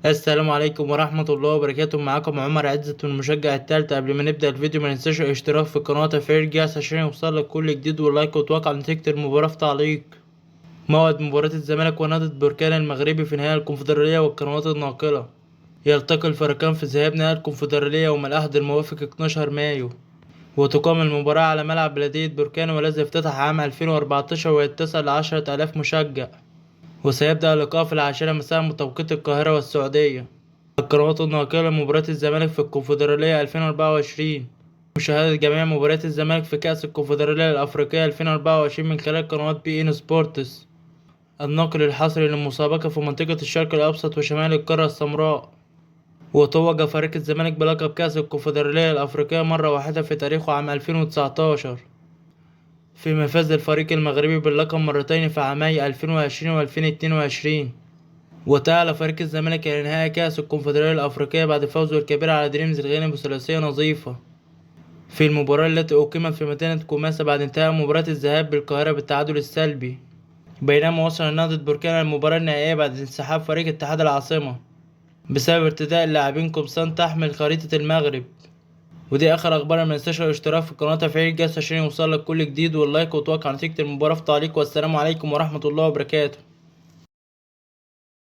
السلام عليكم ورحمة الله وبركاته. معاكم عمر عزت من المشجع التالت. قبل ما نبدأ الفيديو ما ننساش الاشتراك في القناة وتفعيل الجرس عشان يوصلك كل جديد، وال like، وتوقع نتيجة المباراة في تعليق. موعد مباراة الزمالك ونهضة بركان المغربي في نهائي الكونفدرالية والقنوات الناقلة. يلتقي الفريقان في ذهاب نهائي الكونفدرالية يوم الأحد الموافق 12 مايو، وتقام المباراة على ملعب بلدية بركان والذي افتتح عام 2014 ويتسع ل10,000 مشجع، وسيبدأ اللقاء في 10 مساء بتوقيت القاهرة والسعودية. القنوات الناقلة لمباراة الزمالك في الكونفدرالية 2024. مشاهدة جميع مباريات الزمالك في كأس الكونفدرالية الأفريقية 2024 من خلال قنوات بي إن سبورتس، الناقل الحصري للمسابقة في منطقة الشرق الأوسط وشمال القارة السمراء. وتوج فريق الزمالك بلقب كأس الكونفدرالية الأفريقية مرة واحدة في تاريخه عام 2019، فيما فاز الفريق المغربي باللقب مرتين في عامي 2020 و2022. وتأهل فريق الزمالك إلى نهائي كأس الكونفدرالية الأفريقية بعد فوزه الكبير على دريمز الغيني بثلاثية نظيفة في المباراة التي أقيمت في مدينة كوماسا بعد انتهاء مباراة الذهاب بالقاهرة بالتعادل السلبي. بينما وصل نهضة بركان المباراة النهائية بعد انسحاب فريق اتحاد العاصمة بسبب ارتداء اللاعبين قمصان تحمل خريطة المغرب. ودي اخر اخبارنا. ما تنساش الاشتراك في القناه وتفعيل الجرس عشان يوصلك كل جديد، وال like، وتوقع نتيجة المباراة في تعليق. والسلام عليكم ورحمة الله وبركاته.